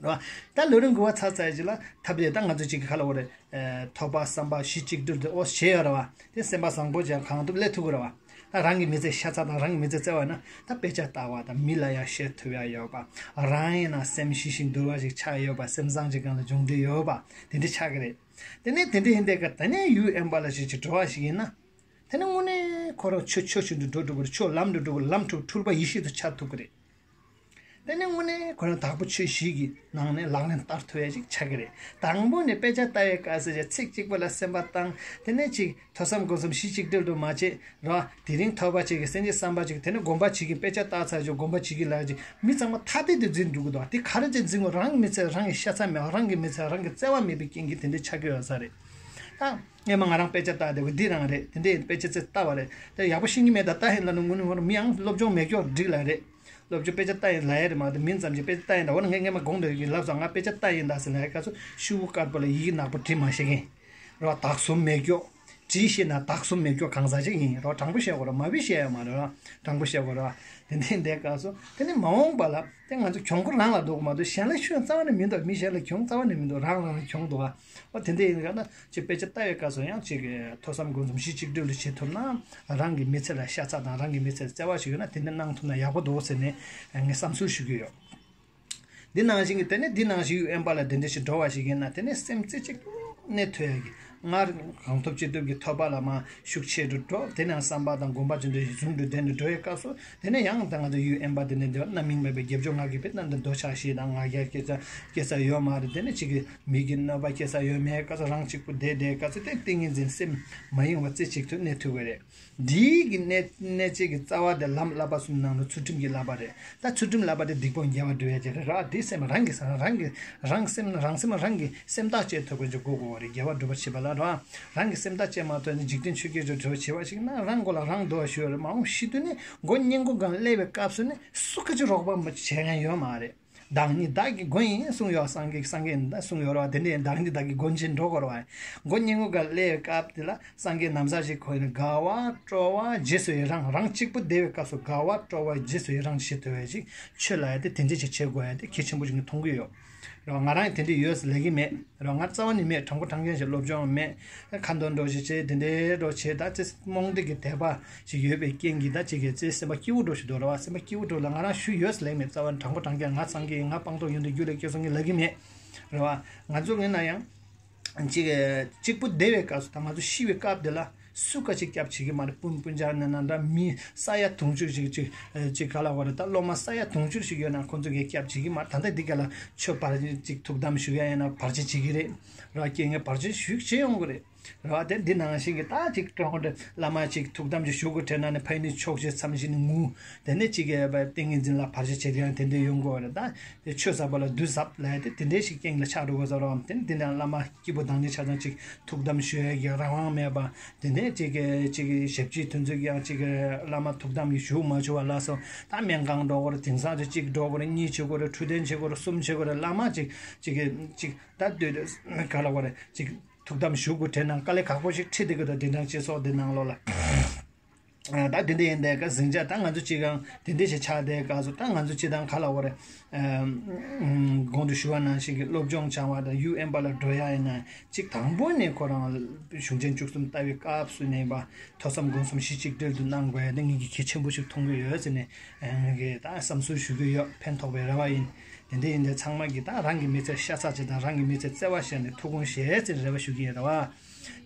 བ། ད་ལོ་རིམ་དགུ་པ་ཚར་ཚར་ཡ་ཅིག་ལ་ཐབས་དེ་ད་ང་ཚོ་ཅིག་གི་ཁ་ལ་འོ་རེད། ཨེ་ཐོས་པ་བསམ་པ་གཞི་གཅིག་སྒྲིལ་དུ་ཨོ་བྱས་ཡོད་རེད་བ། དེ་སེམས་པ་བཟང་པོ་ཅིག་གང་ཐུབ་སླེབས་ཐུབ་ཀྱི་རེད་བ། ད་རང་གི་མི་ཚེ་ཤ་ཚ་དང་རང་གི་མི་ཚེ་བརྩེ་བ་ན་ད་དཔེ་ཆ་ལྟ་བ་དང་མི་ལ་ཡང་བཤད་ཐུབ་ཡ་ཡོད་པ། རང་ཡིན་ན་སེམས་ཞི་ཞིང་དུལ་བ་ཞིག་ཆགས་ཡོད་པ། སེམས་བཟང་ཅིག་སྒང་ལ་སྦྱོང་འདོད་ཡོད་པ་དེ་འདྲ་ཆགས་ཀྱི་རེད། དེ་ནས་དེ་འདྲ་ཡིན་དེ་ག་དེ་ནས་ཡུལ་དབེན་པ་ལ་ཞིག་ཅིག་འགྲོ་བ་ཞིག་ཡིན་ན། དེ་ནས་དངོས་གནས་ཁོ་རང་ཆོས་ཆོས་བཞིན་དུ་འགྲོ་ཐུབ་ཀྱི་རེད། ཆོས་ལམ་དུ་འགྲོ་གི་རེད། ལམ་འཁྲུལ་འཁྲུལ་པ་ཡེ་ཤེས་སུ་འཆར་ཐུབ་ཀྱི་རེད། དེ་ནས་དངོས་གནས་ཁོ་རང་དྭགས་པོ་ཆོས་བཞི་གི་ནང་ནས་ལག་ལེན་བསྟར་ཐུབ་ཡ་ཞིག་ཆགས་ཀྱི་རེད། དང་པོ་ནས་དཔེ་ཆ་ལྟ་ཡའི་སྐབས་སུ་ཡ་ཚིག་གཅིག་པོ་ལ་སེམས་པ་བཏང་། དེ་ནས་ཅིག་ཐོས་བསམ་སྒོམ་གསུམ་གཞི་གཅིག་སྒྲིལ་དུ་མ་བྱེད་ར། དེ་རིང་ཐོས་པ་བྱེད་ཀྱི། སེམས་ཀྱི་བསམ་པ་བྱེད་ཀྱི། དེ་ནས་སྒོམ་པ་བྱེད་ཀྱི། དཔེ་ཆ་ལྟ་ཚར་ཅིག་སྒོམ་པ་བྱེད་ཀྱི་ལབ་ཅིག་མི་ཚང་མ་ཐ་དད་དུ་འཛིན་འགྲོ་གི་འདུག་དེ་ག་རེ་བྱས་འཛིན་དགོས། རང་གི་མི་ཚེ་རང་གི་ཤ་ཚ་མེད། རང་གི་མི་ཚེ་རང་གི་བརྩེ་བ་མེད་པའི་རྐྱེན་གྱིས་དེ་འདྲ་ཆགས་ཀྱི་ཡོད་ས་རེད། ད་སྔས་མ་ང་རང་དཔེ་ཆ་ལྟ་བསྡད་པ་འདི་རང་རེད། དེ་འདྲའི་དཔེ་ཆ་ཚེ་ལྟ་བ་རེད། དེ་ཡག་པོ་ཤེས་ཀྱི་མེད། ད་ལྟ་ཧེ་ལ་ནི་དངོས་གནས་ཁོ་རང་མི་ཡང་སློབ་སྦྱོང་མེད་སྐྱོ་འགྲིག་ལ་རེད། སློབ་སྦྱོང་དཔེ་ཆ་ལྟ་ཡིན་ལ་ཡ་རེད་མ་གཏོགས་མིང་ཙམ་གྱི་དཔེ་ཆ་ལྟ་ཡིན་ད། འོ་ན་ངས་སྔས་མ་གོང་དུ་ཡི་ལབ་སོང་། ང་དཔེ་ཆ་ལྟ་ཡིན་ད་ཟེར་ལ་ཡ་སྐབས་སུ་ཤུ་བོ་དཀར་པོ་ལ་ཡི་གེ་ནག་པོ་བྲིས་མ་ཤེས་མཁན་རོ། དག་གསུམ་མེད་སྐྱོ། བྲིས་ཤེས་ན་དག་གསུམ་མེད་སྐྱོ་གང་ཟག་ཅིག་ཡིན་རོ། དྲང་པོ་བཤད་དགོས་རོ། མ་བི་བཤད་ཡ་མ་རེད་རོ། དྲང་པོ་བཤད་དགོས་རོ། དེ་འདྲའི་འདའི་སྐབས་སུ་དེ་ནི་མ་འོངས་པ་ལ་དེ་ང་ཚོ་གྱོང་ཁོ་རང་ལ་འདུག་མ་གཏོགས་གཞན་ལ་ཤོད་རྩ་བ་ནས་མི་འདུག་མི་གཞན་ལ་གྱོང་རྩ་བ་ནས་མི་འདུག་རང་རང་ལ་གྱོང་འདུག་ཨ། འོ་དེ་འདྲ་ཡིན་ན་ཅིག་དཔེ་ཆ་ལྟ་བའི་སྐབས་སུ་ཡང་ཅིག་ཐོས་བསམ་སྒོམ་གསུམ་གཞི་གཅིག་སྒྲིལ་དུ་བྱེད་ཐུབ་ན། རང་གི་མི་ཚེ་ལ་ཤ་ཚ་དང་རང་གི་མི་ཚེ་ལ་བརྩེ་བ་ཞིག་ཡོད་ན་དེ་འདྲ་གནང་ཐུབ་ན་ཡག་པོ་འདུག་ཟེར་ནས་ངས་བསམ་ཚུལ་ཞུ་གི་ཡོད། འདི་ནང་བཞིན་གྱི་དེ་ནས་འདི་ནང་བཞིན་ཡུལ་དབེན་པ་ལ་དེ་འདྲ་ཞིག་འགྲོ་བ་ཞིག་ཡིན་ན་དེ་ནས་སེམས་རྩེ་གཅིག་གནས་ཐུབ་ཡ་གི་ སྔར་གང་ཐུབ་ཅི་ཐུབ་ཀྱི་ཐོས་པ་ལ་མར་ཤུགས་ཆེ་རུ་འགྲོ། དེ་ནས་བསམ་པ་དང་སྒོམ་པ་ཅི་འདྲ་ཞིག་ཟུང་དུ་ལྡན་དུ་འགྲོ་བའི་སྐབས་སུ། དེ་ནས་ཡང་ད་ང་ཚོ་ཡུལ་དབེན་པ་དེ་ནས་འདི་རྣམ་སྨིན་མེད་པའི་རྒྱབ་ལྗོངས་ང་གིས་དཔེར་ན་འདི་འདོད་ཆགས་ཞེ་སྡང་ང་རྒྱལ་སྐྱེ་ས་སྐྱེ་ས་ཡོད་མ་རེད། དེ་ནས་གཅིག་གི་མི་གི་གནོད་པ་སྐྱེ་ས་ཡོད་མེད་སྐབས་སུ། རང་གཅིག་པུ་བསྡད་བསྡད་སྐབས་སུ་དེ་ཏིང་ངེ་འཛིན་སེམས་མ་ཡེངས་པ་རྩེ་གཅིག་ཏུ་གནས་ཐུབ་ཀྱི་རེད། འདིའི་གི་གནད་གནད་བཅས་ཀྱི་རྩ་བ་དེ་ལམ་བསླབ་པ་གསུམ་ནང་ལ་ཚུལ་ཁྲིམས་ཀྱི་བསླབ་པ་རེད། ད་ཚུལ་ཁྲིམས་བསླབ་པ་དེ་སྡིག་སྤོང་དགེ་བ་སྒྲུབ་ཡ་ཅིག་རེད་ར། དེ་སེམས་རང་གི་སེམས་རང་གི་རང་སེམས་རང་སེམས་རང་གི་སེམས་ཐག་བཅད་ཐུབ་པ་ཅིག་དགོས་དགོས་པ་རེད། དགེ་བ་སྒྲུབ་པ་བྱེད་པ་ལ་ར། རང་གི་སེམས་ཐག་བཅད་མ་ཐུབ་ནས་འཇིག་རྟེན་ཆོས་བརྒྱད་ཀྱི་སྒྲུབ་པ་བྱེད་པ་ཞིག་ན་རང་མགོ་ལ་རང་རྡོ་བ་གཞུ་བ་རེད། མ་འོངས་ཤི་དུས་ནས་མགོ་སྔས་མགོ་སྒང་སླེབས་པའི་སྐབས་སུ་ནས་སུ་ག་ཅིག་རོགས་པ་བྱེད་མཁན་ཡོད་མ་རེད། བདག་ཉིད་བདག་གི་མགོན་ཡིན་གསུངས་ཡོད། སངས་རྒྱས་སངས་རྒྱས་ད་གསུངས་ཡོད་རེད་བ། དེ་འདྲའི་བདག་ཉིད་བདག་གི་མགོན་བྱེད་འགྲོ་དགོས་རེད་བ། མགོ་སྔས་མགོ་སྒང་སླེབས་པའི་སྐབས་དེ་ལ་སངས་རྒྱས་ན་བཟའ་ཞིག་གོན་ནས་དགའ་བ་སྤྲོ་བ་རྗེས་སུ་ཡི་རང་། རང་གཅིག་པུ་བསྡད་པའི་སྐབས་སུ་དགའ་བ་སྤྲོ་བ་རྗེས་སུ་ཡི་རང་བྱེད་ཐུབ་པའི་ཅིག་ཆོས་ལ་ཡ་དེ་དེ་འདྲའི་ཅིག་བྱེད་དགོས་ཡ་དེ་གལ་ཆེན་པོ་ཞིག་ངས་མཐོང་གི་ཡོད། རེད་བ། ང་རང་དེ་འདྲ་ཡོད་ཟེར་ལབ་ཀྱི་མེད། རེད་བ། ང་རྩ་བ་ནས་མེད། དྲང་པོ་དྲང་རྐྱང་ཞིག་སློབ་སྦྱོང་མེད། ཁ་འདོན་འགྲོ་ཞིག་བྱེད། དེ་འདྲའི་འགྲོ་བྱེད། ད་ཅི་རྨོངས་དད་ཀྱི་དད་པ་ཞིག་ཡོད་པའི་རྐྱེན་གྱིས་ད་ཅིག་གི་ཅི་སེམས་པ་སྐྱིད་པོ་འགྲོ་ཞིག་འདུག་རེད་བ། སེམས་པ་སྐྱིད་པོ་འགྲོ་ལ་ང་རང་ཞུ་ཡོད་ཟེར་ལབ་ཀྱི་མེད། རྩ་བ་ནས་དྲང་པོ་དྲང་རྐྱང་ང་སངས་རྒྱས་ཡིན། ང་སྤངས་རྟོགས་ཡོན་ཏན་རྒྱུད་ལ་སྐྱེས་སོང་ངས་ལབ་ཀྱི་མེད། རེད་བ། ང་ཚོ་ངས་ན་ཡང་། གཅིག་གཅིག་པུ་བསྡད་པའི་སྐབས་སུ་ད་ང་ཚོ་ཤི་བའི་སྐབས་དེ་ལ་སུ་ག་ཅིག་སྐྱབས་བྱེད་ཀྱི་མ་རེད། སྤུན་སྤུན་ཆ་ནས་ན་འདྲ་མི་ས་ཡ་དུང་ཕྱུར་ཅིག་ཅིག་ཅིག་ག་ལ་བ་རེད། ད་སློབ་མ་ས་ཡ་དུང་ཕྱུར་ཞིག་ཡོད་ན་ཁོང་ཚོ་གིས་སྐྱབས་བྱེད་ཀྱི་མ་རེད། ད་ལྟ་འདི་ག་ལ་ཆོས་བར་ཅིག་ཐུགས་དམ་ཞུ་ཡ་ཡིན་ན་བར་ཆད་བྱེད་ཀྱི་རེད། ར་སྐྱེ་ངན་བར་ཆད་ཞིག་བྱེད་ཡོང་གི་རེད། ར་དེ་འདི་ནང་བཞིན་གྱི་ད་ཅིག་ཀྲོང་དེ་བླ་མ་ཅིག་ཐུགས་དམ་ཅིག་ཞུ་དགོས་དྲན་ན་ནི་ཕ་ཡི་ནི་ཆོག་ཤེས་མཚམས་བཞི་ནི་ངུ། དེ་ནས་ཅིག་གི་ཏིང་ངེ་འཛིན་ལ་བར་ཆད་བྱེད་ཀྱི་ཡང་དེ་འདྲ་ཡོང་གི་རེད། ད། དེ་ཆོས་ཟབ་པ་ལ་བདུད་ཟབ་ལབ་ཡ་དེ་དེ་འདྲའི་ཞིག་རྐྱེན་ལ་ཆགས་འགྲོ་དགོས་ས་རེད་བ། དེ་ནི་དེ་ནས་བླ་མ་སྐྱེས་བུ་བདག་ཉིད་ཆ་ཚང་ཅིག་ཐུགས་དམ་ཞུ་ཡ་གི་རང་དབང་མེད་པ། དེ་འདྲའི་ཅིག་གི་ཅིག་གི་ཞབས་ཕྱི་དེ་ཚོ་གི་ཡང་ཅིག་གི་བླ་མ་ཐུགས་དམ་གྱི་བཞུགས་མ་བཅུག་པ་ལ་སོགས། ད་སྨན་ཁང་འགྲོ་དགོས་རེད། དེང་སང་ཅིག་གཅིག་འགྲོ་དགོས་རེད། གཉིས་བྱེད་དགོས་རེད། འཕྲོད་བསྟེན་བྱེད་དགོས་རེད། གསུམ་བྱེད་དགོས་རེད། བླ་མ་ཅིག་ཅིག་གི་ཅིག་ད་སྡོད་ག་ལ་དགོས་རེད། ཅིག་ཐུགས་དམ་བཞུགས་དགོས་དྲན་ན་དཀའ་ལས་ཁག་པོ་ཞིག་འཕྲད་བསྡད་ཀྱི་འདུག་དེང་སང་སྤྱི་ཚོགས་འདི་ནང་ལོགས་ལ། ད་དེ་འདྲ་ཡིན་དེ་ག་ཟིང་ཆ་ད་ང་ཚོ་གཅིག་གང་དེ་འདྲ་ཞིག་ཆགས་དེ་ག་སོ། ད་ང་ཚོ་གཅིག་དང་ག་ལ་བ་རེད། གོང་དུ་ཞུ་བ་ནང་བཞིན་གྱི་སློབ་སྦྱོང་སྦྱང་བ་དང་ཡུལ་དབེན་པ་ལ་འགྲོ་ཡ་ཡིན་ན་གཅིག་དང་པོ་ནས་ཁོ་རང་གཞུང་ཆེན་བཅུ་གསུམ་ལྟ་བའི་སྐབས་སུ་ནས་པ་ཐོས་བསམ་སྒོམ་གསུམ་གཞི་གཅིག་སྒྲིལ་དུ་གནང་དགོས་ཡ་དེ་ངེད་ཀྱི་གལ་ཆེན་པོ་ཞིག་མཐོང་གི་ཡོད་ཟེར་ནས་ངེད་ཀྱི་ད་བསམ་ཚུལ་ཞུ་གི་ཡོད། ཕན་ཐོགས་པའི་རེ་བ་ཡིན། དེ་འདྲ་ཡིན་དེ་ཚང་མ་གིས་ད་རང་གི་མི་ཚེ་ཤ་ཚ་བྱེད་དང་རང་གི་མི་ཚེ་བརྩེ་བ་བྱས་ནས་ཐུགས་དགོངས་བཞེས་ཟེར་རེ་བ་ཞུ་གི་ཡིན་རེད་བ།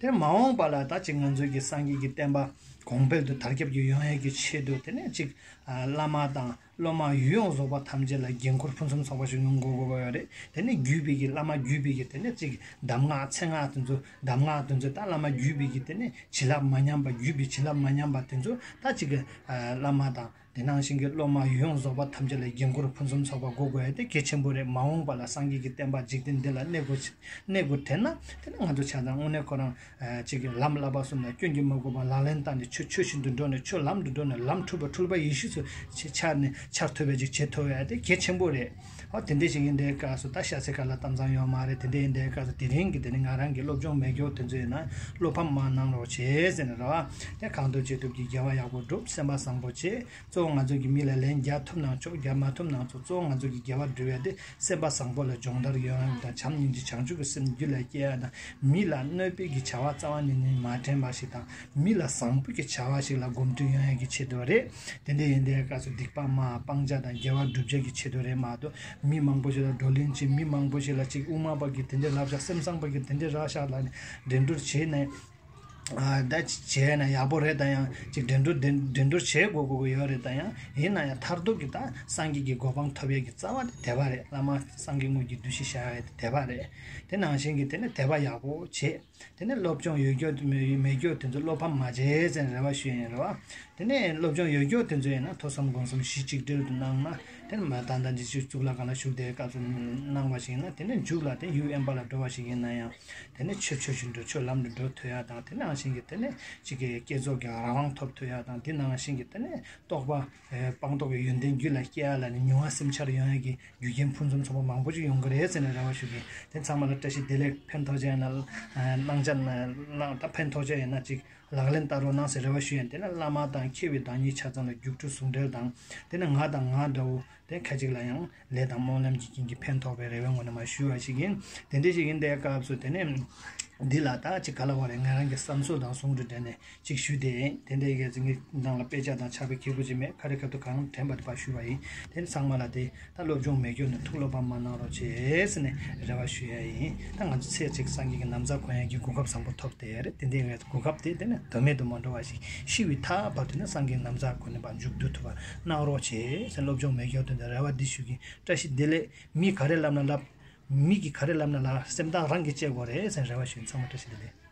དེ་མ་འོངས་པ་ལ་ད་ཅིག་ང་ཚོའི་གི་སངས་རྒྱས་ཀྱི་བསྟན་པ་གོང་འཕེལ་དུ་དར་ཁྱབ་ཀྱི་ཡོང་ཡས་ཀྱི་ཆེད་དུ་དེ་ནས་ཅིག་བླ་མ་དང་སློབ་མ་ཡུལ་ཡོངས་རྫོགས་པ་ཐམས་ཅད་ལ་འགན་ཁུར་ཕུན་སུམ་ཚོགས་པ་ཞིག་ཡོང་དགོས་དགོས་ཀྱི་ཡོད་རེད། དེ་ནས་བརྒྱུད་པའི་གི་བླ་མ་བརྒྱུད་པའི་གི་དེ་ནས་ཅིག་གདམས་ངག་མཚན་སྔགས་དེ་ཚོ་གདམས་ངག་དེ་ཚོ་ད་བླ་མ་བརྒྱུད་པའི་གི་དེ་ནས་བྱིན་རླབས་མ་ཉམས་པ་བརྒྱུད་པའི་བྱིན་རླབས་མ་ཉམས་པ་དེ་ཚོ་ད་ཅིག་གི་བླ་མ་དང་དེ་ནང་བཞིན་གྱི་སློབ་མ་ཡུལ་ཡོངས་རྫོགས་པ་ཐམས་ཅད་ལ་འགན་ཁུར་ཕུན་སུམ་ཚོགས་པ་དགོས་དགོས་ཡ་དེ་གལ་ཆེན་པོ་རེད། མ་འོངས་པ་ལ་སངས་རྒྱས་ཀྱི་བསྟན་པ་འཇིག་རྟེན་འདི་ལ་གནས་དགོས་གནས་དགོས་དྲན་ན་དེ་ནི་ང་ཚོ་ཆ་ཚང་དངོས་གནས་ཁོ་རང་ཅིག་གི་ལམ་བསླབ་པ་གསུམ་ལ་སྐྱོན་གྱིས་མ་གོས་པ་ལག་ལེན་བསྟར་ནས་ཆོས་ཆོས་བཞིན་དུ་འགྲོ་ནས་ཆོས་ལམ་དུ་འགྲོ་ནས་ལམ་འཁྲུལ་པ་འཁྲུལ་པ་ཡེ་ཤེས་སུ་ཆ་ཆགས་ནས་འཆར་ཐུབ་པའི་ཅིག་བྱེད་ཐུབ་ཡ་དེ་གལ་ཆེན་པོ་རེད། ཨོ་དེ་འདྲ་ཞིག་ཡིན་དེའི་སྐབས་སུ་ད་ཤ་ཚའི་ཁ་ལ་གཏམ་བཟང་ཡོད་མ་རེད། དེ་འདྲ་ཡིན་དེའི་སྐབས་སུ་དེ་རིང་གི་དེ་ནི་ང་རང་གི་སློབ་སྦྱོང་མེད་མཁན་དེ་ཚོ་ཡིན་ན་བློ་ཕམ་མ་གནང་རོགས་བྱེད་ཟེར་ནས་རེད་བ། དེ་གང་ཐུབ་ཅི་ཐུབ་ཀྱིས་དགེ་བ་ཡག་པོ་སྒྲུབ། སེམས་པ་བཟང་པོ་བྱེད། གཙོ་བོ་ང་ཚོ་གི་མི་ལ་ལན་རྒྱག་ཐུབ་ན་ཆོག་རྒྱག་མ་ཐུབ་ན་ཆོག་གཙོ་བོ་ང་ཚོ་གི་དགེ་བ་སྒྲུབ་ཡ་དེ་སེམས་པ་བཟང་པོ་ལ་སྦྱོང་བརྡར་ཡོང་ཡ་དང་བྱམས་སྙིང་རྗེ་བྱང་ཆུབ་ཀྱི་སེམས་རྒྱུད་ལ་སྐྱེ་ཡ་དང་མི་ལ་གནོད་པའི་གི་བྱ་བ་རྩ་བ་ཉིད་ནས་མ་དྲན་པ་ཞིག་དང་། མི་ལ་བཟང་པོ་གི་བྱ་བ་ཞིག་ལ་གོམས་འདྲིས་ཡོང་ཡ་གི་ཆེད་དུ་རེད། དེ་འདྲ་ཡིན་དེའི་སྐབས་སུ་སྡིག་པ་མར་སྤང་བྱ་དང་དགེ་བ་བསྒྲུབ་བྱ་གི་ཆེད་དུ་རེད་མ་གཏོགས་མི་མང་པོ་ཞིག་ལ་བགྲོ་གླེང་བྱེད། མི་མང་པོ་ཞིག་ལ་ཅིག་དབུ་མ་པ་གིས་དེ་འདྲ་ལབ་ཤག་སེམས་བཟང་པ་གིས་དེ་འདྲ་རག་ཤག་ལབ་ནས་འགྲན་བསྡུར་བྱས་ནས་ཨ་ད་བྱས་ན་ཡག་པོ་རེད། ད་ཡང་ཅིག་འགྲན་བསྡུར་འགྲན་འགྲན་བསྡུར་བྱེད་དགོས་དགོས་ཀྱི་ཡོད་རེད། ད་ཡང་ཡིན་ན་ཡང་མཐར་ཐུག་གི་ད་སངས་རྒྱས་ཀྱི་གོ་འཕང་ཐོབ་ཡས་ཀྱི་རྩ་བ་དེ་དད་པ་རེད། བླ་མ་སངས་རྒྱས་དངོས་ཀྱི་འདུ་ཤེས་བཞག་ཡས་དེ་དད་པ་རེད། དེ་ནང་བཞིན་གྱི་དེ་ནས་དད་པ་ཡག་པོ་བྱེད། དེ་ནས་སློབ་སྦྱོང་ཡོད་རྒྱུ་མེད་རྒྱུ་དེ་ཚོ་བློ་ཕམ་མ་བྱེད་ཟེར་རེ་བ་ཞུ་ཡིན་རེད་བ། དེ་ནས་སློབ་སྦྱོང་ཡོད་རྒྱུ་དེ་ཚོ་ཡིན་ན་ཐོས་བསམ་སྒོམ་གསུམ་གཞི་གཅིག་སྒྲིལ་དུ་གནང་ན་དེ་ནས་མ་ད་ལྟ་འདི་ཅིག་གཙུག་ལག་ཁང་ལ་བཞུགས་དེའི་སྐབས་སུ་གནང་བ་ཞིག་ཡིན་ན་དེ་ནས་མཇུག་ལ་དེ་ཡུལ་དབེན་པ་ལ་འགྲོ་བ་ཞིག་ཡིན་ན་ཡང་དེ་ནས་ཆོས་ཆོས་བཞིན་དུ་ཆོས་ལམ་དུ་འགྲོ་ཐུབ་ཡ་དང་དེ་ནང་བཞིན་གྱི་དེ་ནས་གཅིག་གི་བསྐྱེད་རྫོགས་ཀྱི་རང་དབང་ཐོབ་ཐུབ་ཡ་དང་དེ་ནང་བཞིན་གྱི་དེ་ནས་རྟོགས་པ་སྤངས་རྟོགས་ཀྱི་ཡོན་ཏན་རྒྱུད་ལ་སྐྱེ་ཡ་ལ་ནི་མྱོང་བ་སེམས་འཆར་ཡོང་ཡ་གི་རྒྱུ་རྐྱེན་ཕུན་སུམ་ཚོགས་པ་མང་པོ་ཞིག་ཡོང་གི་རེད་ཟེར་ནས་རེ་བ་ཞུ་གི། དེ་ཚང་མ་ལ་བཀྲ་ཤིས་བདེ་ལེགས། ཕན་ཐོགས་ཆེ་ན་གནང་ཆ་གནང་ད་ཕན་ཐོགས་ཆེ་ཡིན་ན་ཅིག་ལག་ལེན་བསྟར་རོགས་གནང་ཟེར་རེ་བ་ཞུ་ཡིན། དེ་ནས་བླ་མ་དང་མཁས་པའི་བདག་ཉིད་ཆ་ཚང་ལ་རྒྱུགས་སྤྲོད་ཟུང་འབྲེལ་དང་དེ་ནས་ང་དང་ང་འདྲ་བོ་དེ་ཁ་ཅིག་ལ་ཡང་ལས་དང་སྨོན་ལམ་གྱི་རྐྱེན་གྱིས་ཕན་ཐོགས་པའི་རེ་བའི་ངོས་ནས་མ་ཞུ་བ་ཞིག་ཡིན། དེ་འདྲ་ཞིག་ཡིན་དེའི་སྐབས་སུ་དེ་ནས། འདི་ལ་ད་ཅིག་ག་ལ་བ་རེད། ང་རང་གི་བསམ་ཚུལ་དང་ཟུང་དུ་འབྲེལ་ནས་ཅིག་ཞུས་ཏེ། དེ་འདྲའི་གི་ངའི་ནང་ལ་དཔེ་ཆ་དང་ཕྱག་དཔེ་ཁྱེར་དགོས་ཀྱི་མེད། ག་རེ་ག་དུས་གང་དྲན་པ་དེ་ཕར་ཞུས་པ་ཡིན། དེ་ནི་ཚང་མ་ལ་དེ་ད་སློབ་སྦྱོང་མེད་རྒྱུ་ནི་ཐུགས་བློ་ཕམ་མ་གནང་རོགས་བྱེད་ཟེར་ནས་རེ་བ་ཞུ་ཡ་ཡིན། ད་ང་ཚོ་ཚེ་གཅིག་སངས་རྒྱས་ཀྱི་ན་བཟའ་གོན་ཡ་གི་གོ་སྐབས་བཟང་པོ་ཐོབ་དེ་རེད། དེ་འདྲའི་གི་གོ་སྐབས་དེ་དེ་ནི་དོན་མེད་དུ་མ་འགྲོ་བ་ཞིག་ཤི་བའི་མཐའ་བར་དུ་ནི་སངས་རྒྱས་ན་བཟའ་གོན་ནས་ཕར་མཇུག་བསྡུ་ཐུབ་པ་གནང་རོགས་བྱེད་ཟེར། སློབ་སྦྱོང་མེད་རྒྱུ་དེ་འདྲ་རེ་བ་འདི་ཞུ་གི། བཀྲ་ཤིས་བདེ་ལེགས། མི་ག་རེ་ལབ་ན་ལབ། མི་གིས་ག་རེ་ལབ་ན་ལབ། སེམས་ཐག་རང་གིས་བཅད་དགོས་རེད་ཟེར་རེ་བ་ཞུ། ཚང་མ་བཀྲ་ཤིས་བདེ་ལེགས།